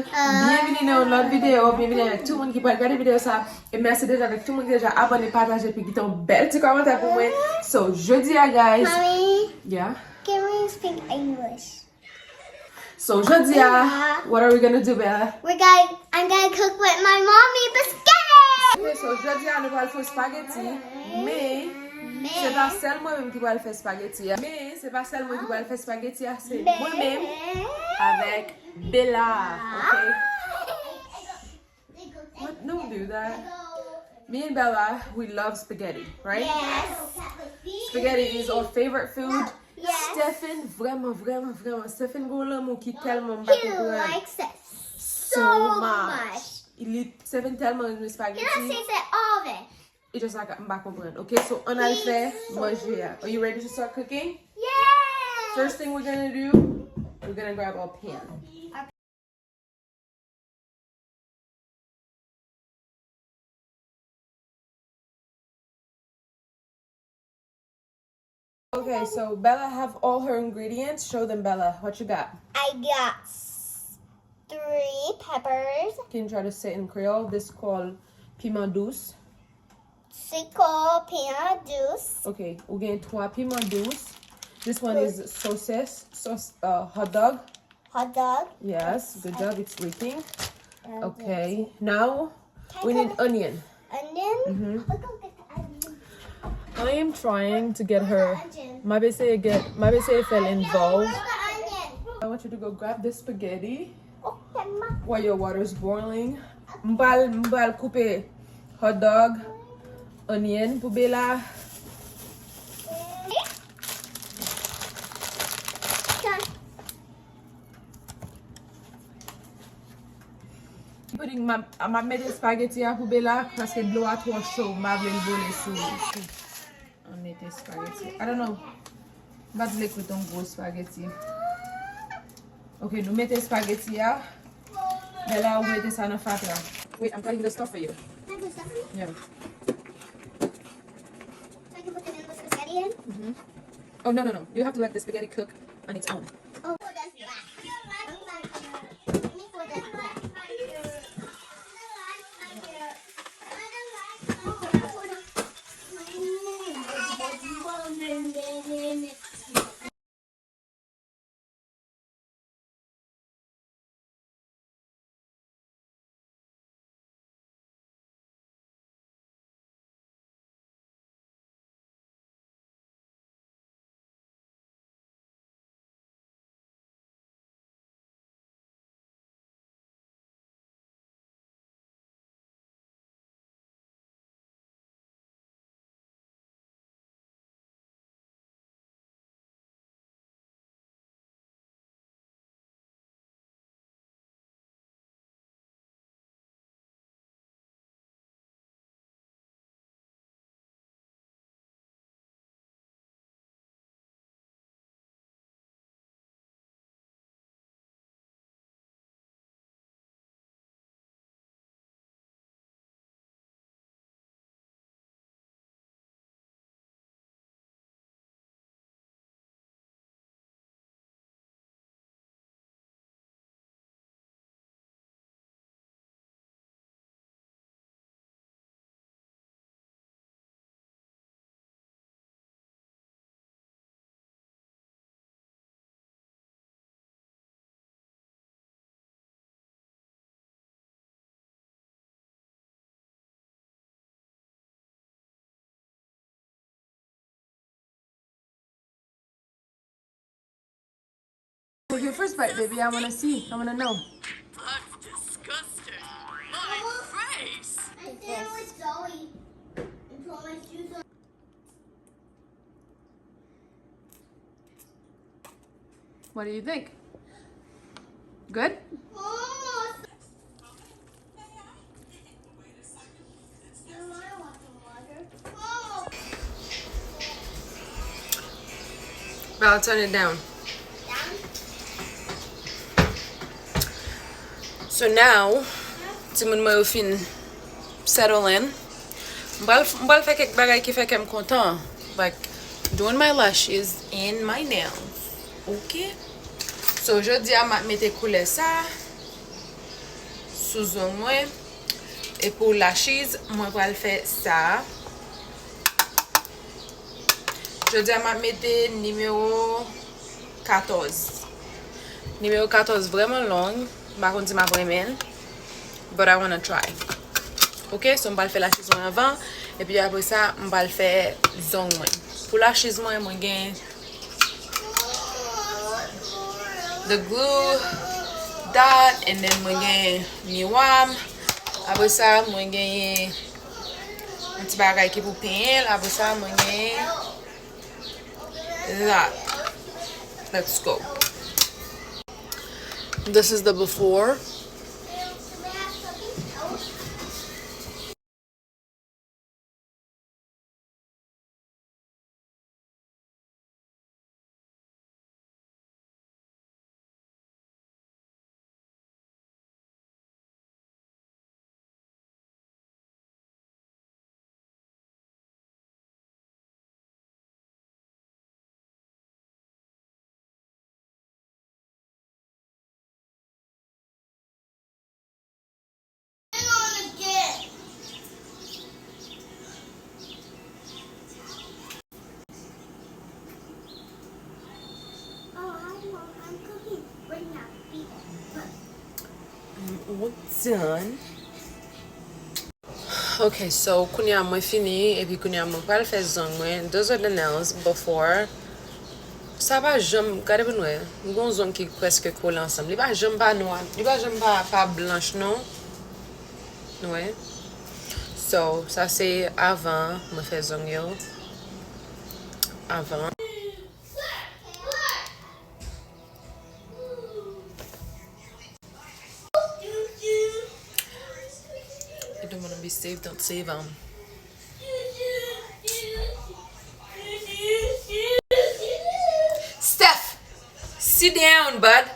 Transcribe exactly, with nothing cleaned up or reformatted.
Byenvini nan yon lòt videyo, byenvini avèk tout moun ki pral gade videyo sa. E mèsi deja avèk tout moun ki deja abòne, pataje, epi kite yon bèl ti kòmantè pou mwen. So, jodi a, guys. Mommy, yeah? Can we speak English? So, jodi a, what are we gonna do, Bella? We're going, I'm gonna cook with my mommy spaghetti! Okay, so jodi a, nou pral fè spaghetti, men se pa sèl mwen menm ki pral fè spaghetti a. Men se pa sèl mwen ki pral fè spaghetti a, se mwen menm avèk Bella, okay? What? Don't do that. Me and Bella, we love spaghetti, right? Yes. Spaghetti is our favorite food. Yes. Stephen, vrèman, vrèman, vrèman. Stephen gen yon lanmou ki tèlman m pa konprann. He likes it so much. Li, Stephen tèlman renmen spaghetti. He likes it all day. It's just like, m pa konprann. Okay, so ann al fè manje a. Are you ready to start cooking? Yes. First thing we're gonna do, we're gonna grab a pan. Okay, so Bella have all her ingredients. Show them, Bella. What you got? I got s- three peppers. Can you try to say it in Creole? This called piman dous. Se called piman dous. Okay, ou gen twa piman dous. This one is sauces, sauce, uh, hot dog. Hot dog. Yes, good job, it's leaking. Okay, now we need onion. Onion? Mm-hmm. We're gonna get the onion. I am trying to get her. M ap eseye get, m ap eseye fè l involve. Where's the onion? I want you to go grab the spaghetti while your water is boiling. M pral, m pral koupe hot dog, onion pou Bella. Putting, m ap, m ap mete spaghetti a pou Bella, paske dlo a twò cho, m pa vle l bole sou, sou. An mete spaghetti. I don't know. M pa t vle kout yon gwo spaghetti. Ok, nou mete spaghetti a. Bella, ou mete sa nan fatra. Wait, I'm cutting the stuff for you. Can I put stuff in it? Yeah. So I can put them in the spaghetti in? Mm-hmm. Oh, no, no, no. You have to let the spaghetti cook on its own. Oh. Take your first bite, baby. I wanna see. I wanna know. That's disgusting. My face. I think it was Zoe. What do you think? Good? I'll turn it down. So now, timoun mwen yo fin settle in. M pral, m pral fè kèk bagay ki fè kè m kontan. Like doing my lashes and my nails. Ok? So, jodi a, m ap mete koulè sa. sou zong mwen. E pou lashes, mwen pral fè sa. Jodi a, m ap mete nimewo katòz. Nimewo katòz vrèman long. M pa konn si m ap renmen l, but I wanna try. Ok, so m pral fè lashes mwen anvan, epi apre sa, m pral fè zong mwen. Pou lashes mwen, mwen gen the glue dot, and then mwen gen miwa m. Apre sa, mwen genyen yon ti bagay ki pou penyen l. Apre sa, mwen genyen that. Let's go. This is the before. Done. Ok, so kounye a mwen fini, epi kounye a mwen pral fè zong mwen. Those are the nails before. Sa pa janm, gade pou n wè. M gen yon zong ki prèske kole ansanm. Li pa janm pa nwa, li pa janm pa, pa blanch, non. N wè. So, sa se avan mwen fè zong yo. Avan. You don't wanna be saved, don't save 'em. Steph, sit down, bud.